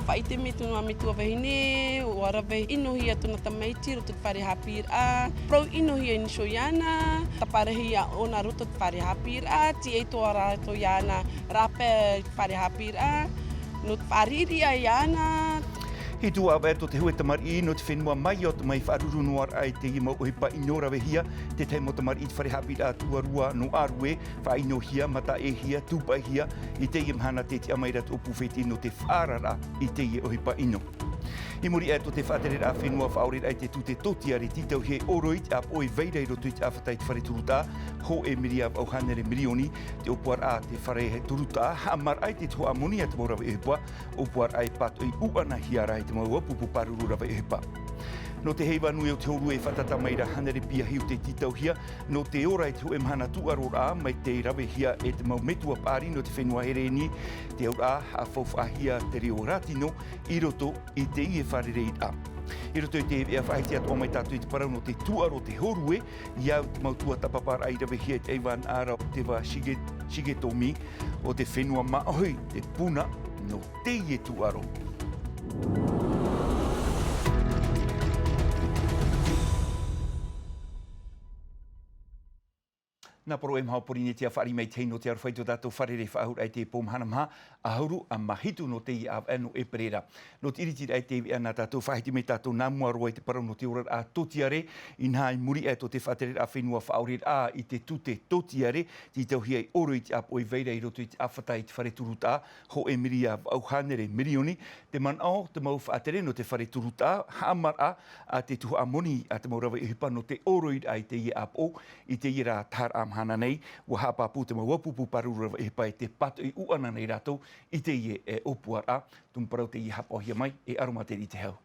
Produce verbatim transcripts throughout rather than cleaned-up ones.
Faʻaʻite mai tōna metua vahine, ʻua rave ʻino hia tōna tamaiti i roto i te fare haʻapiʻiraʻa. Parau ʻino hia iho iāna, tāparahi iā ʻōna i roto i te fare haʻapiʻiraʻa, tīaʻi atoʻa rātou iāna, rāpae i te fare haʻapiʻiraʻa, nō te faʻariʻiriʻa iāna. Hitu ʻāvaʻe tō te hōʻē tamariʻi nō te fenua Mayotte mai, faʻaruru noa ra i teie mau ʻohipa ʻino, ravehia te tahi mau tamariʻi i te fare haʻapiʻiraʻa tuarua nō Arue, faʻaʻinohia, mataʻehia, tūpaʻihia i teie mahana, tē tiʻa mai ra te ʻōpū fētiʻi nō te faʻaararaʻa i teie ʻohipa ʻino. I muri aʻe tō te faʻatereraʻa fenua faʻaoreraʻa i te tute tōtiare, tītauhia e ʻōroi te ʻāpoʻo e vai ra i roto i te ʻāfata i te fare turutaʻa, hōʻē miria vaʻu hānere mirioni te ʻōpuaraʻa a te fare turutaʻa, haʻamaraʻa i te tuhaʻa moni a te mau rave ʻohipa, ʻōpuaraʻa e pātoʻi ʻuʻanahia ra e te mau ʻāpupu pāruru rave ʻohipa. Nō te heiva nui o te hōrue e fātata mai ra hānere piahi ʻo tē tītauhia, nō te ora i te hōʻē mahana tūʻaroraʻa, mai tei ravehia e te mau metua paʻari nō te fenua Herēni te auraʻa, haʻafaufaʻahia te reo Rātino i roto i teie fārereiraʻa. I roto i te veʻa, faʻahiti atoʻa mai tātou i te parau nō te tūʻaro o te hōrue, i au i te mau tuatāpaparaʻa i ravehia e te ʻaivānaʻa ra o Teva Shige-, Shigetomi, ʻo te fenua māʻohi te puna nō teie tūʻaro. Nā Poroʻi Maha o Porinetia, fāriʻi mai te hei nō te aroha i tō tātou fārerei faʻahou i te pō mahana maha ʻahuru ma hitu nō teie ʻāvaʻe nō ʻēperēra. Nō te ʻiritiraʻa i te veʻa nā tātou, faʻahiti mai tātou nā mua roa i te parau nō te oraraʻa tōtiare, inaha i muri aʻe tō te faʻatereraʻa fenua faʻaoreraʻa i te tute tōtiare, tītauhia e ʻōroi te ʻāpoʻo e vai ra i roto i te ʻāfata i te fare turutaʻa, hōʻē miria vaʻu hānere mirioni te manaʻo te mau faʻatere nō te fare turutaʻa, haʻamaraʻa a te tuhaʻa moni a te mau rave ʻohipa nō te ʻōroiraʻa i teie ʻāpoʻo, i teie ra taharaʻa mahana nei, ʻua haʻapāpū te mau ʻāpupu pāruru rave ʻohipa e te pātoʻi ʻuʻana nei rātou i teie, e, ʻōpuaraʻa, tumu parau teie i haʻapaʻohia mai e Aromatera Itehau.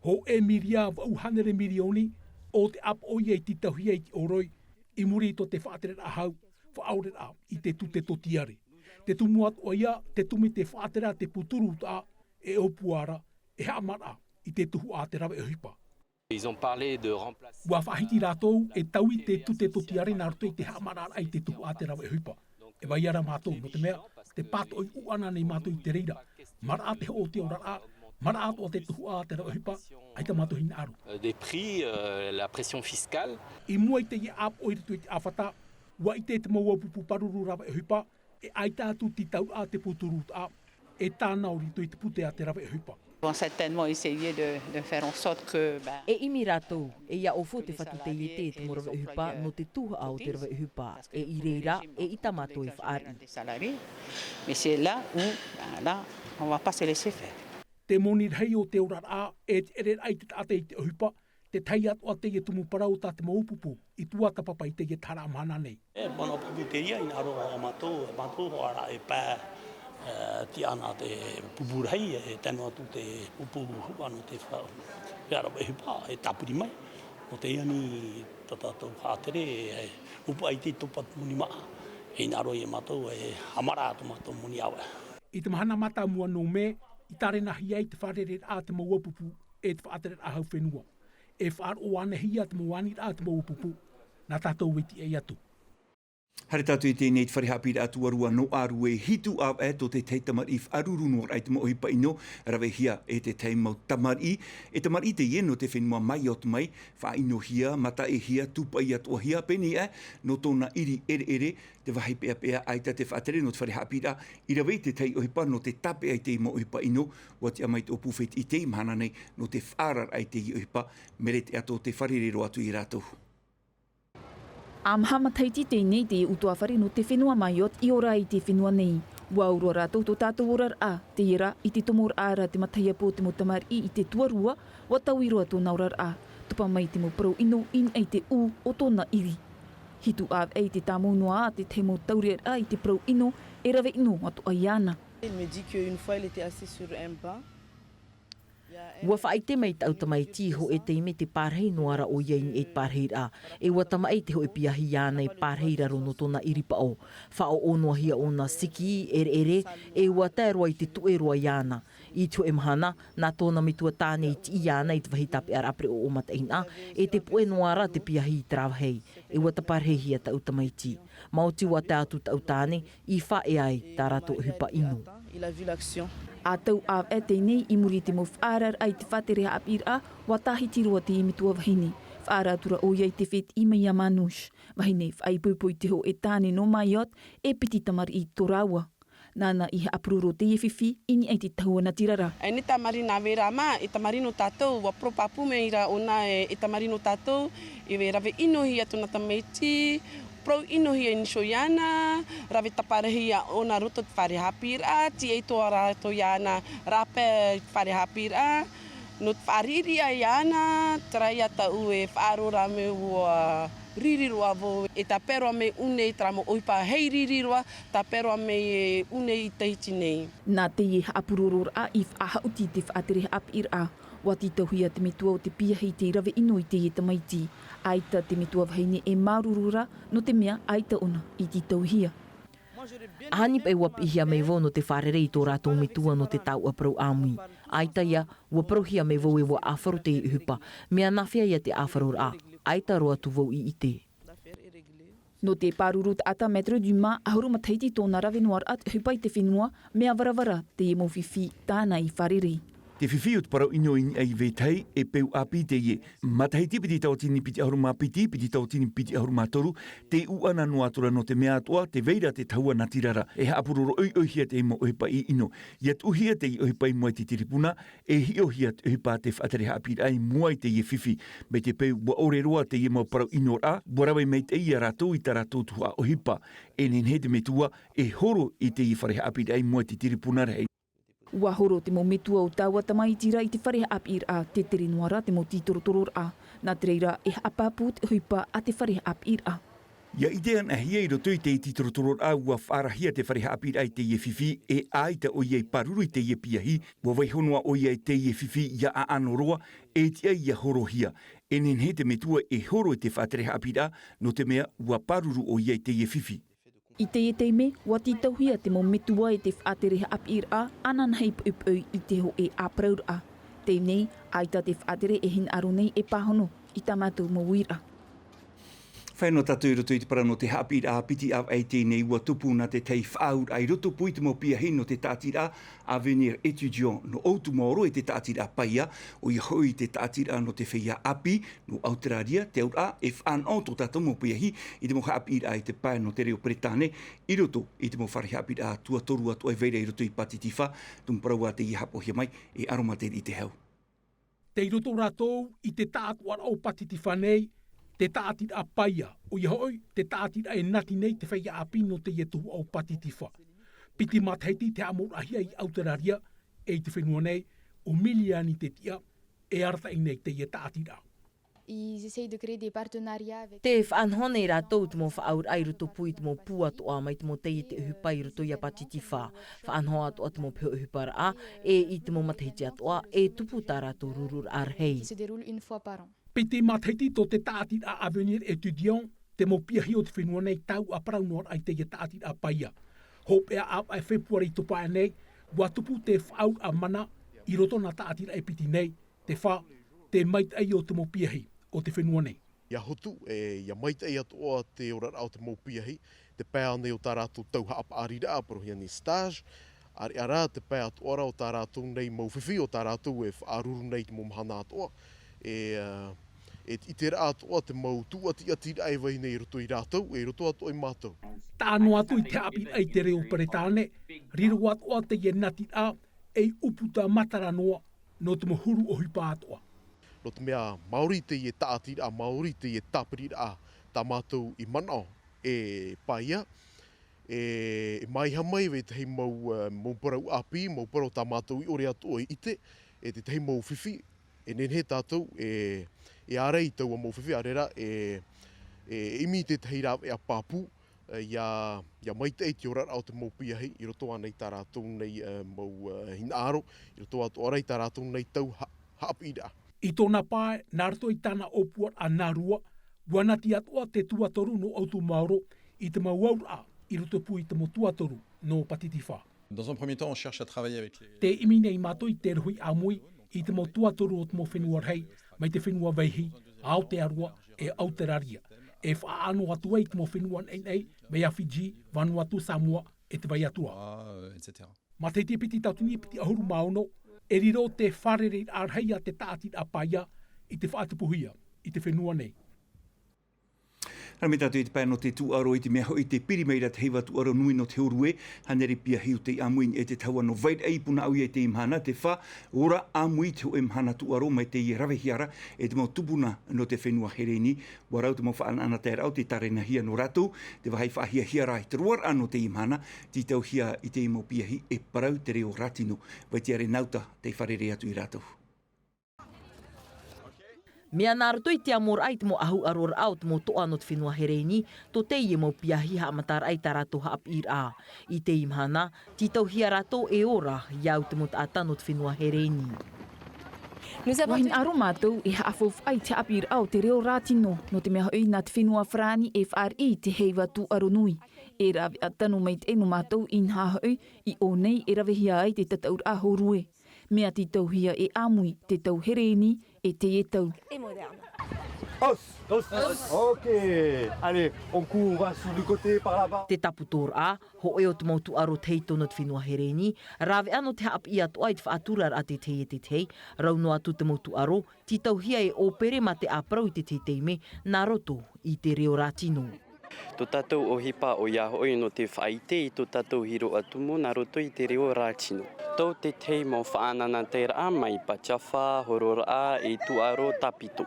Hōʻē miria vaʻu hānere mirioni o te ʻāpoʻo ia i tītauhia i te ʻōroi, i muri i tō te faʻatereraʻa hau, faʻaoreraʻa i te tute tōtiare. Te tumu atoʻa ia, te tumu i te faʻatere a te pū turutaʻa, e ʻōpua ra, e haʻamaraʻa i te tuhaʻa a te rave ʻohipa. Ils ont parlé de remplacement. ʻUa faʻahiti rātou e taui te tute tōtiare nā roto i te haʻamaraʻaraʻa i te tuhaʻa a te rave ʻohipa. E vai ra mātou, nō te mea, tē pātoʻi ʻuʻana nei mātou i te reira. Maraʻa te hoʻo o te oraraʻa, maraʻa atoʻa te tuhaʻa a te rave ʻohipa, ʻaita mātou e hinaʻaro. Euh, des prix, euh, la pression fiscale. I mua i teie ʻāpoʻo i roto i te ʻāfata, ʻua ʻite te mau ʻāpupu pāruru rave ʻohipa, e ʻaita atu te tauraʻa a te pū turutaʻa, e tāna i roto i te pute a te rave ʻohipa. Ils vont certainement essayer de, de faire en sorte que, ben, E ʻimi rātou, e ia ʻōfou te fatu taiete e te mau rave ʻohipa nō te tuhaʻa o te rave ʻohipa, e i reira, eʻita mātou e fāriʻi. Des salariés. Mais c'est là où, ben, là, on va pas se laisser faire. Te moni rahi o te oraraʻa, e te ʻereraʻa i te taʻata i te ʻohipa, te tahi atoʻa teie tumu parau tā te mau ʻāpupu i tuatāpapa i teie taharaʻa mahana nei. E, mana pupu te ria, i hinaʻaro a mātou, mātou hoʻi ra e pae, e, tiʻa ana te pupu rahi, e tae noa atu te pupu huʻa nō te fa-, fare rave ʻohipa, e tāpiri mai. Nō te ani tā tātou faʻatere, e, ʻōpuaraʻa i te topa moni maʻa, e hinaʻaro ia mātou, e haʻamaraʻa tō mātou moni ʻāvaʻe. I te mahana mātāmua nō Mē, i tārenahia ai te fārereiraʻa a te mau ʻāpupu, e te faʻatereraʻa hau fenua. E faʻaroʻo ānei ia te mau aniraʻa a te mau ʻāpupu, nā tātou e tiʻa atu. Haere tātou i teie nei te fare haʻapiʻiraʻa tuarua nō Arue, hitu ʻāvaʻe tō te tahi tamariʻi faʻaruru noa ra i te mau ʻohipa ʻino, ravehia e te tahi mau tamariʻi, e tamariʻi teie nō te fenua Mayotte mai, faʻaʻinohia, mataʻehia, tūpaʻi atoʻahia, pēneiaʻe, nō tōna ʻiri ʻereʻere, te vāhi peʻapeʻa, ʻaita te faʻatere nō te fare haʻapiʻiraʻa, i rave i te tahi ʻohipa nō te tāpeʻa i te mau ʻohipa ʻino, ʻua tiʻa mai te ʻōpū fētiʻi i teie mahana nei, nō te faʻaararaʻa i teie ʻohipa, mea rēteʻa tō te fare riro atu ia rātou. ʻA maha matahiti teie nei te ʻutuāfare nō te fenua Mayotte i ora ai i te fenua nei. ʻUa ʻaurua rātou tō tātou oraraʻa, teie rā, i te tomoraʻa ra te matahiapo o te mau tamariʻi i te tuarua, ʻua taui roa tōna oraraʻa. Topa mai te mau parau ʻino i niʻa i te ʻū o tōna ʻiri. Hitu ʻāvaʻe i te tāmau noa ā te tahi mau taureʻaraʻa i te parau ʻino, e rave ʻino atoʻa iāna. Il me dit qu'une fois il était assis sur un banc. ʻUa faʻaʻite mai tāʻu tamaiti i hōʻē taime tē pārahi noa ra ʻoia i niʻa i te pārahiraʻa. E ʻua tamaʻi te hōʻē piahi iāna e pārahi i raro nō tōna ʻiripaʻo. Faʻaʻoʻo noa hia ʻōna siki, ʻereʻere, e ʻua tae roa i te tuʻe roa iāna. I te hōʻē mahana, nā tōna metua tāne i tiʻi iāna i te vāhi tāpeʻaraʻa pereʻoʻo mataʻeinaʻa, e tē puʻe noa ra te piahi i terā vāhi, e ʻua taparahihia tāʻu tamaiti. Maoti ʻua tae atu tāʻu tāne, i faʻaea ai tā rātou ʻohipa ʻino. Il a vu l'action. A tau ʻāvaʻe teie nei i muri i te mau faʻaararaʻa i te faʻatere haʻapiʻiraʻa, ua tāhiti roa te metua vahine. Faʻaara atu ra ʻoia i te fetiʻi mai iā Manouche, vahine faʻaipoipo i te hōʻē tāne nō Mayotte, e piti tamariʻi tō rāua. Nāna i haʻapuroro teie fifi i niʻa i te tahua natirara. E nei tamariʻi nā vera mā, e tamariʻi nō tātou, ua parau pāpū mai ra ʻōna e, e tamariʻi nō tātou, e rave ʻino hia tōna tamaiti, parau ʻino hia i niʻa iāna, rave tāparahi ʻōna roto te fare haʻapiʻiraʻa, tīaʻi atoʻa rātou iāna, rāpae i te fare haʻapiʻiraʻa, nō te faʻariʻiriʻa iāna, terā ia taʻu e faʻaroʻo ra mai ua riri roa vau, e tāpae roa mai ʻū nei terā mau ʻohipa hei riri roa, tāpae roa mai e ʻū nei i Tahiti nei. Nā teie haʻapurororaʻa i faʻahaʻuti te faʻatere haʻapiʻiraʻa, ua tītauhia te metua o te piahi i te rave ʻino i teie tamaiti. ʻAita te metua vahine e māuruuru ra, nō te mea ʻaita ʻōna i tītauhia. ʻAhani paʻi ua piʻihia mai vau nō te fārerei i tō rātou metua nō te tāuʻa parau ʻāmui. ʻAita ia, ua parauhia mai vau e ua ʻāfaro teie ʻohipa. Mea nāfea ia te ʻāfaroraʻa? ʻAita roa atu vau i ʻite. Nō te pāruru taʻata Maître Dumas, ʻahuru matahiti tōna rave noa raʻa te ʻohipa i te fenua, mea varavara teie mau fifi tāna i fārerei. Te fifi o te parau ʻino i niʻa i vetahi, e peu ʻāpī teie. Matahiti piti tauatini piti ʻahuru mā piti, piti tauatini piti ʻahuru mā toru, tē ʻūʻana noa atu ra nō te mea atoʻa, tē vai ra te tahua natirara. E haʻapuroro ʻoiʻoihia te mau ʻohipa ʻino. ʻIa tuʻuhia teie ʻohipa i mua i te tiripuna, e hiʻohia te ʻohipa a te faʻatere haʻapiʻiraʻa i mua i teie fifi. Mai te peu ua ʻore roa teie mau parau ʻinoraʻa, ua rave maitaʻi ia rātou i tā rātou tuhaʻa ʻohipa. E nehenehe te metua e horo i teie fare haʻapiʻiraʻa i mua i te tiripuna rahi. Ua horo te mau metua o taua tamaiti ra i te fare haʻapiʻiraʻa, tē tere noa ra te mau tītorotororaʻa. Nā te reira e haʻapāpū te ʻohipa a te fare haʻapiʻiraʻa. ʻIa ʻite anaʻe hia i roto i te tītorotororaʻa ua faʻaarahia te fare haʻapiʻiraʻa i teie fifi, e ʻaita ʻoia i pāruru i teie piahi, ua vaiiho noa ʻoia i teie fifi ʻia ʻaʻano roa, e tiʻa ia horohia. E nehenehe te metua e horo i te faʻatere haʻapiʻiraʻa, nō te mea ua pāruru ʻoia i teie fifi. I teie taime, ua tītauhia te mau metua e te faʻatere haʻapiʻiraʻa, ananahi poʻipoʻi i te hōʻē ʻāparauraʻa. Teie nei, ʻaita te faʻatere e hinaʻaro nei e pāhono i tā mātou mau uiraʻa. Fāʻi noa tātou i roto i te parau nō te haʻapiʻiraʻa piti ʻāvaʻe teie nei ua tupu nā te tahi faʻaauraʻa i roto pū i te mau piahi nō te tāʻatiraʻa Avenir Étudiant nō ʻOutumaoro e te tāʻatiraʻa paia, ʻoia hoʻi te tāʻatiraʻa nō te feiā ʻāpī, nō Auteraria, te auraʻa, e faʻanaho tō tātou mau piahi i te mau haʻapiʻiraʻa i te pae nō te reo Peretāne, i roto i te mau fare haʻapiʻiraʻa tuatoru atoʻa e vai ra i roto i Pātitifa, te mau parau ā tei haʻapaʻohia mai e Aromaterii Tehau. Tei roto rātou i te tāʻatoʻaraʻa o Pātitifa nei, te tāʻatiraʻa paia, ʻoia hoʻi, te tāʻatiraʻa e nati nei te feiā ʻāpī nō teie tuhaʻa o Pātitifa. Piti matahiti te haʻamauraʻahia i Auteraria, e i te fenua nei, ʻo Miliani te tiʻa, e arataʻi nei teie tāʻatiraʻa. Ils essayent de créer des partenariats avec Te faʻanaho nei rātou te mau faʻaauraʻa i roto pū i te mau pū atoʻa mai te mau taiete ʻohipa i roto iā Pātitifa. Faʻanaho atoʻa te mau peho ʻohiparaʻa, e i te mau matahiti atoʻa, e tupu tā rātou rururaʻa rahi. Qui se déroule une fois par an. Piti matahiti tō te tāʻatiraʻa Avenir Étudiant, te mau piahi o te fenua nei tāuʻa parau noa raʻa i teie tāʻatiraʻa paia. Hopeʻa ʻāvaʻe Fepuare i topa nei, ua tupu te faʻaauraʻa mana i roto nā tāʻatiraʻa e piti nei, te fā, te maitaʻi o te mau piahi o te fenua nei. ʻIa hotu, e, ʻia maitaʻi atoʻa te oraraʻa o te mau piahi, te pae ānei o tā rātou tau haʻapaʻariraʻa, parauhia nei stage, ʻāreʻa rā te pae atoʻa ra o tā rātou nei mau fifi, o tā rātou e faʻaruru nei i te mau mahana atoʻa, e, e te ʻiteraʻa atoʻa te mau tūʻatiʻatiraʻa e vai nei i roto ia rātou, e i roto atoʻa ia mātou. Taʻa noa atu i te haʻapiʻiraʻa i te reo Peretāne, riro atoʻa teie natiraʻa, ei ʻūputa matara noa, nō te mau huru ʻohipa atoʻa. Nō te mea, maori teie tāʻatiraʻa, maori teie tāpiriraʻa, tā mātou i manaʻo e paia, e, e māiha mai vetahi mau, e, mau parau ʻāpī, mau parau tā mātou i ʻore atoʻa i ʻite, e tētahi mau fifi, e nehenehe tātou, e, e ārai i taua mau fifi, ʻaore rā, e, e, e ʻimi i tētahi rāveʻa pāpū, e, ʻia, ʻia maitaʻi te oraraʻa o te mau piahi i roto ānei tā rātou nei, e, mau, e, hinaʻaro, i roto atoʻa ra i tā rātou nei tau ha-, haʻapiʻiraʻa. I tōna pae, nā roto i tāna ʻōpuaraʻa nā rua, ua nati atoʻa te tuatoru nō ʻOutumaoro i te mau auraʻa i roto pū i te mau tuatoru nō Pātitifa. Dans un premier temps, on cherche à travailler avec les Tē ʻimi nei mātou i te rohi ʻāmui i te mau tuatoru o te mau fenua rahi, mai te fenua Vaihi, Aotearoa, e Auteraria. E faʻaʻano atu ai i te mau fenua naʻinaʻi, mai iā Fiji, Vanuatu, Samoa, e te vai atu ra. Ah, euh, et cetera. Matahiti piti tauatini piti ʻahuru mā ono, e riro te fārereiraʻa rahi a te tāʻatiraʻa paia i te faʻatupuhia i te fenua nei. Haere mai tātou i te pae nō te tūʻaro i te mea hoʻi tē piri mai ra te heiva tūʻaro nui nō te hōrue, hānere piahi o tei ʻāmui i te tahua nō Vairaʻi i Punaʻauia i teie mahana, te fā ora ʻāmui i te hōʻē mahana tūʻaro mai teie ravehia ra e te mau tupuna nō te fenua Hereni. ʻUa rau te mau faʻanaʻanataeraʻa o tē tārenahia nō rātou te vāhi faʻahiahia ra i te roaraʻa nō teie mahana, tītauhia i teie mau piahi e parau te reo rātino. Vaitiare Nauta tei fārerei atu ia rātou. Mea nā roto i te amoraʻa i te mau ʻahu ʻaroraʻa o te mau toʻa nō te fenua Hereni, tō teie mau piahi haʻamataraʻa i tā rātou haʻapiʻiraʻa. I teie mahana, tītauhia rātou e ora i au te mau taʻata nō te fenua Hereni. Ua hinaʻaro mātou e haʻafaufaʻa i te haʻapiʻiraʻa o te reo rātino, nō te mea hoʻi nā te fenua Farāni e fāriʻi i te heiva tūʻaro nui. E rāveʻa tano maitaʻi nō mātou inaha hoʻi i ʻō nei e ravehia ai te tataʻuraʻa hōrue. Mea tītauhia e ʻāmui te tau Hereni e teie tau. Et moderne. Hausse. Hausse. Ok. Allez, on court, on va sur le côté par là-bas. Te tāpūtoraʻa, hōʻē o te mau tūʻaro tahito nō te fenua Hereni, rāveʻa nō te haʻapiʻi atoʻa i te faʻaturaraʻa teie e teie, rau noa atu te mau tūʻaro, tītauhia e ʻōpere mā te ʻāparau i teie taime, nā roto i te reo rātino. Tō tātou ʻohipa ʻoia hoʻi nō te faʻaʻite i tō tātou hiroʻa tumu nā roto i te reo rātino. Tō teie mau faʻanahoraʻa mai Pachafa, Hororaʻa, e tūʻaro tāpito.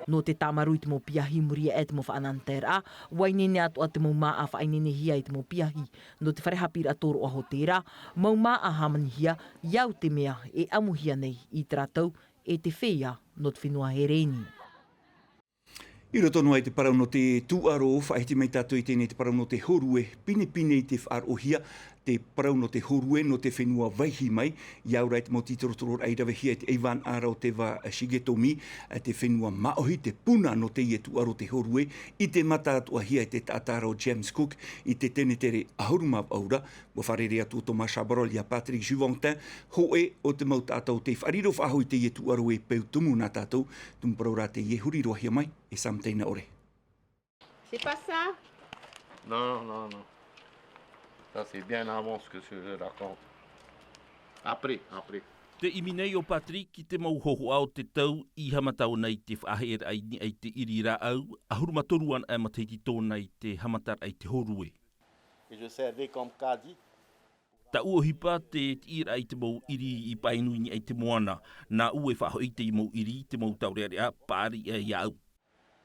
Nō te tāmarū i te mau piahi muri aʻe te mau faʻanahoraʻa, ʻua ineine atoʻa te mau māʻa faʻaineinehia i te mau piahi. Nō te fare haʻapiʻiraʻa tōroʻa hōtēra, mau māʻa hāmanihia, i au te mea e ʻamuhia nei i te rātou e te feiā nō te fenua Hereni. I roto noa i te parau nō te tūʻaro, faʻahiti mai tātou i teie nei te parau nō te hōrue, pinepine i te faʻaroʻohia te parau nō te hōrue nō te fenua vaihi mai, i au ra i te mau tītorotororaʻa i ravehia e te ʻaivānaʻa ra o Teva Shigetomi, te fenua māʻohi, te puna nō teie tūʻaro te hōrue, i te mata atoʻahia e te taʻata ra o James Cook, i te tenetere ʻahuru mā vaʻu ra, ʻUa fārerei atu ʻo Thomas Chabrol ia Patrick Juventin, hōʻē o te mau taʻata tei faʻariro faʻahou i teie tūʻaro e peu tumu nā tātou, tumu parau rā teie e huri roa hia mai e Sam Teinaʻore. C'est pas ça ? Non, non, non. Ça, c'est bien avant ce que je raconte. Après, après. Tē ʻimi nei ʻo Patrick i te mau hōhoʻa o te tau i haʻamata ʻōna i te faʻaheʻeraʻa i niʻa i te ʻiri rāʻau, ʻahuru mā toru anaʻe matahiti tōna i te haʻamataraʻa i te hōrue. Et je servais comme caddie. Taʻu ʻohipa te tiʻiraʻa i te mau ʻiri i pae nui i niʻa i te moana. Nāʻu e faʻahoʻi i te mau ʻiri, te mau taureʻareʻa, paʻari ia au.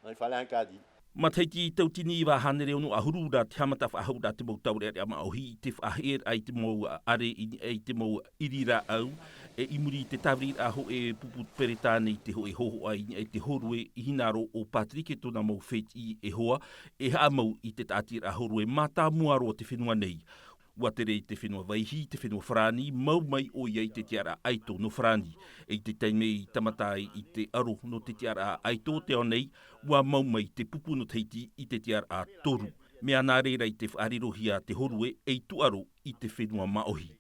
Non, il fallait un caddie. Matahiti tauatini iva hānere ono ʻahuru ra te haʻamata faʻahou ra te mau taureʻareʻa māʻohi i te faʻaheʻeraʻa i te mau ʻare i niʻa i te mau ʻiri rāʻau, e i muri i te tāviriraʻa hōʻē pupu Peretāne i te hōʻē hōhoʻa i niʻa i te hōrue, i hinaʻaro ʻo Patrick e tōna mau fētiʻi e hoa, e haʻamau i te tāʻatiraʻa hōrue mātāmua roa o te fenua nei. ʻUa tere i te fenua vaihi, te fenua Farāni, mau mai ʻoia i te tiʻaraʻa ʻaito nō Farāni. E i te taime i tāmata ai i te aro nō te tiʻaraʻa ʻaito o te ao nei, ʻua mau mai te pupu nō Tahiti i te tiʻaraʻa toru. Mea nā reira i te faʻarirohia te hōrue ei tūʻaro i te fenua māʻohi.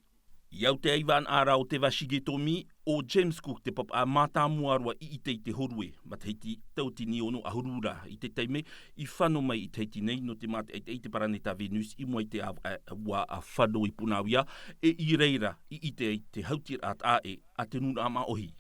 I au te ʻaivānaʻa ra o Teva Shigetomi, ʻo James Cook te papaʻa mātāmua roa i ʻite i te hōrue, matahiti tauatini ono ʻahuru ra i te taime i fano mai i Tahiti nei nō te mātaʻitaʻi i te paraneta Venus i mua i te ʻāvaʻe ʻua fano i Punaʻauia, e i reira i ʻite ai te hautiraʻa taʻa ʻē a te nūnaʻa māʻohi.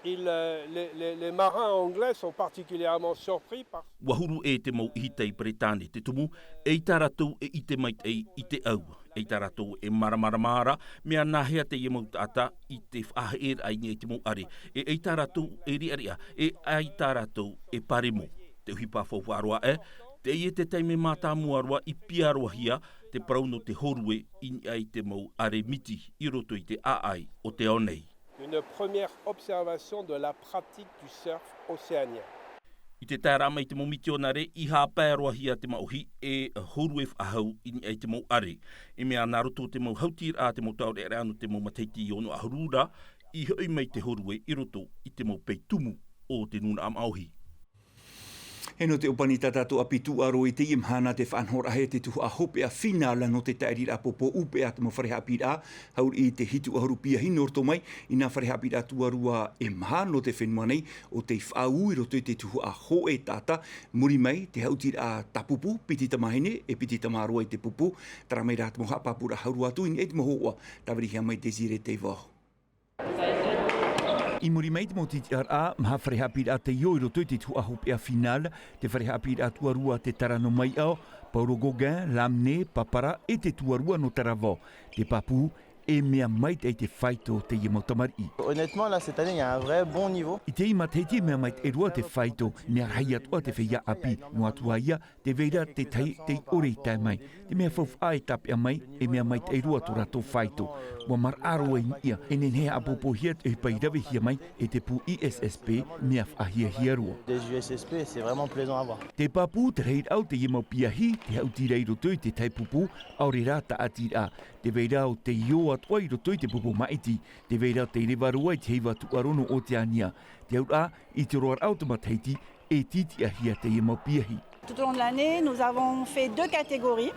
Il, euh, les, les, les marins anglais sont particulièrement surpris par... ʻUa huru ʻē te mau ʻihitai Peretāne te tumu, eʻita rātou e ʻite maitaʻi i te ʻau, eʻita rātou e māramarama ra, mea nāhea teie mau taʻata i te faʻaheʻeraʻa i niʻa i te mau ʻare, e eʻita rātou e riʻariʻa, e eʻita rātou e paremo. Te ʻohipa faufaʻa roa aʻe, teie te taime mātāmua roa i piarohia te parau nō te hōrue i niʻa i te mau ʻare miti i roto i te ʻāʻai o te ao nei. Une première observation de la pratique du surf océanien. I te taeraʻa mai i te mau mitionare i haʻapaeroahia te māʻohi e hōrue faʻahou i niʻa i te mau ʻare. E mea nā roto te mau hautiraʻa te mau taureʻareʻa nō te mau matahiti ono ʻahuru ra, i hoʻi mai te hōrue i roto i te mau pei tumu o te nūnaʻa māʻohi. E nō te ʻōpani tā tātou ʻāpī tūʻaro i teie mahana te faʻanahoraʻahia te tuhaʻa hopeʻa finale nō te taʻiriraʻa pōpō ʻupea te mau fare haʻapiʻiraʻa, hau i te hitu ʻahuru piahi nō roto mai i nā fare haʻapiʻiraʻa tuarua e maha nō te fenua nei, ʻo tei faʻaū i roto i te tuhaʻa hōʻē taʻata. Muri mai te haʻutiraʻa tāpūpū, piti tamāhine e piti tamāroa i te pūpū, terā mai rā te mau haʻapāpūraʻa hau atu i niʻa i te mau hōhoʻa tāvirihia mai Désiré Teivao. I muri mai te mau tītiʻaraʻa, maha fare haʻapiʻiraʻa tei ō i roto i te tuhaʻa hopeʻa finale, te fare haʻapiʻiraʻa tuarua te Tara nō Maiʻao, Paulo Gauguin, Lamine, Papara e te tuarua nō Taravao. Te pāpū, e mea maitaʻi te faito o teie mau tamariʻi. Honnêtement, là, cette année, il y a un vrai bon niveau. I teie matahiti e mea maitaʻi roa te faito, mea rahi atoʻa te feiā ʻāpī, noa atu ā ia, tē vai ra te tahi tei ʻore i tae mai. Te mea faufaʻa e tāpeʻa mai, e mea maitaʻi roa tō rātou faito. ʻUa maraʻa roa i niʻa, e nehenehe e haʻapōpōhia te ʻohipa i ravehia mai e te pū I S S P, mea faʻahiahia roa. Des U S S P, c'est vraiment plaisant à voir. Te pāpū, te rahiraʻa o teie mau piahi, te haʻutiraʻa i roto i te tahi pūpū, ʻaore rā tāʻatiraʻa. Tē vai ra ʻo tei ō atoʻa i roto i te pūpū maʻiti, tē vai ra ʻo tei reva roa i te heiva tūʻaro nō Oteania. Te auraʻa, i te roaraʻa o te matahiti, e tītiʻahia teie mau piahi. Tout au long de l'année, nous avons fait deux catégories.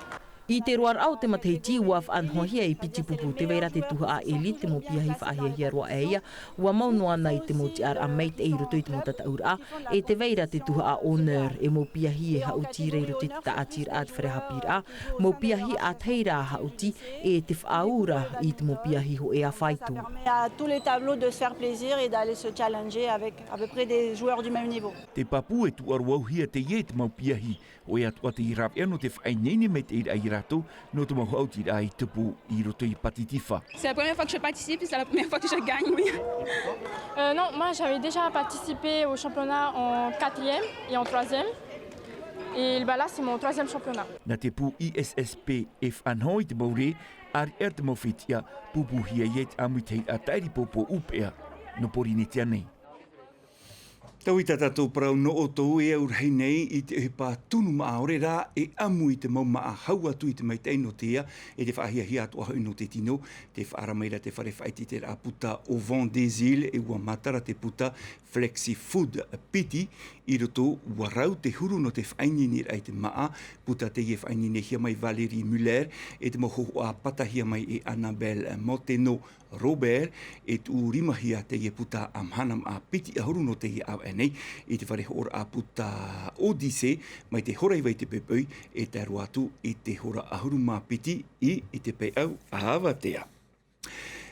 I te roaraʻa o te matahiti, ʻua faʻanahohia e piti pūpū, tē vai ra te tuhaʻa élite, te mau piahi faʻahiahia roa aʻe ia, ʻua mau noa na i te mau tiʻaraʻa maitaʻi i roto i te mau tataʻuraʻa, e tē vai ra te tuhaʻa honneur, e mau piahi e haʻuti ra i roto i te tāʻatiraʻa, te fare haʻapiʻiraʻa, mau piahi ʻātahi rā haʻuti, e te faʻaū ra i te mau piahi hōʻē ʻa faito. Ça permet à tous les tableaux de se faire plaisir et d'aller se challenger avec à peu près des joueurs du même niveau. Te pāpū, e tūʻaro-auhia teie i te mau piahi, ʻoia atoʻa te rāveʻa nō te faʻaineine maitaʻiraʻa ia rātou, nō te mau haʻutiraʻa i tupu i roto i Pātitifa. C'est la première fois que je participe, c'est la première fois que je gagne, oui. Euh, non, moi j'avais déjà participé au championnat en quatrième et en troisième. Et bah là, c'est mon troisième championnat. Nā te pū I S S P e faʻanaho i te mau rē, ʻāreʻa te mau fetiʻa, pūpūhia ia i te ʻāmui i te tahiraʻa tāʻiri pōpō ʻupea nō Pōrīnetia nei. Taui tā tātou parau nō ʻoutou e au rahi nei i te ʻohipa tunu maʻa ʻaore rā e ʻamu i te mau maʻa hau atu i te maitaʻi nō te ea, e te faʻahiahia atoʻa hoʻi nō te tino. Tē faʻaara mai ra te fare faʻaʻiteraʻa puta Au Vent des Îles, e ʻua matara te puta Flexi Food piti i roto, ʻua rau te huru nō te faʻaineineraʻa i te maʻa. Puta teie e faʻaineinehia mai Valérie Muller, e te mau hōhoʻa patahia mai e Annabelle Monteno Robert, e tuʻu rimahia teie puta ʻa mahana maʻa piti ʻahuru nō teie ʻāvaʻe nei, i te fare hoʻoraʻa puta Odyssée, mai te hora iva i te poipoi, e tae roa atu i te hora ʻahuru mā piti i, i te paeʻau ʻa Avatea.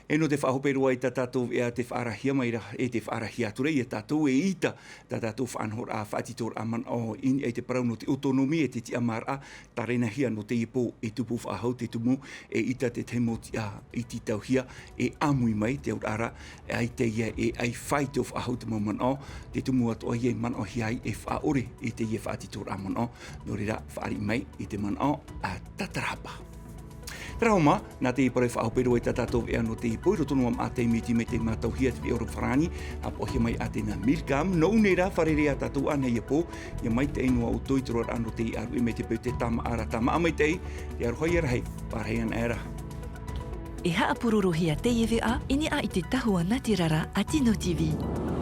E nō te faʻahope roa i tā tātou veʻa, tē faʻaarahia mai ra, e tē faʻaarahia atu ra ia tātou e ʻita tā tātou faʻanahoraʻa faʻatitoraʻa manaʻo i niʻa i te parau nō te autonomie e te tiʻamāraʻa, tārenahia nō teie pō. E tupu faʻahou te tumu, e ʻita te tahi mau tiʻa i tītauhia, e ʻāmui mai, te auraʻa ra, ʻaita ia e ʻai faito faʻahou te mau manaʻo, te tumu atoʻa ia i manaʻohia ai e faʻaʻore i teie faʻatitoraʻa manaʻo. Nō reira, fāriʻi mai i te manaʻo a Tatarahapa. Terā hoʻi mā, nā teie parau e faʻahope roa i tā tātou veʻa nō teie pō, i roto noa mā te miti mai te mātauhia te veʻa ʻorofarani, haʻapaʻohia mai Athéna Milcam. Nō ʻō nei rā, fārerei ā tātou anaʻe i teie pō, ʻia maitaʻi noa ʻoutou i te roaraʻa nō teie ʻāruʻe mai te peu, tē tāmāʻa ra, tāmāʻa maitaʻi, te aroha ʻia rahi, pārahi anaʻe ra. E haʻapurorohia teie veʻa i niʻa i te tahua nātirara a Tino T V.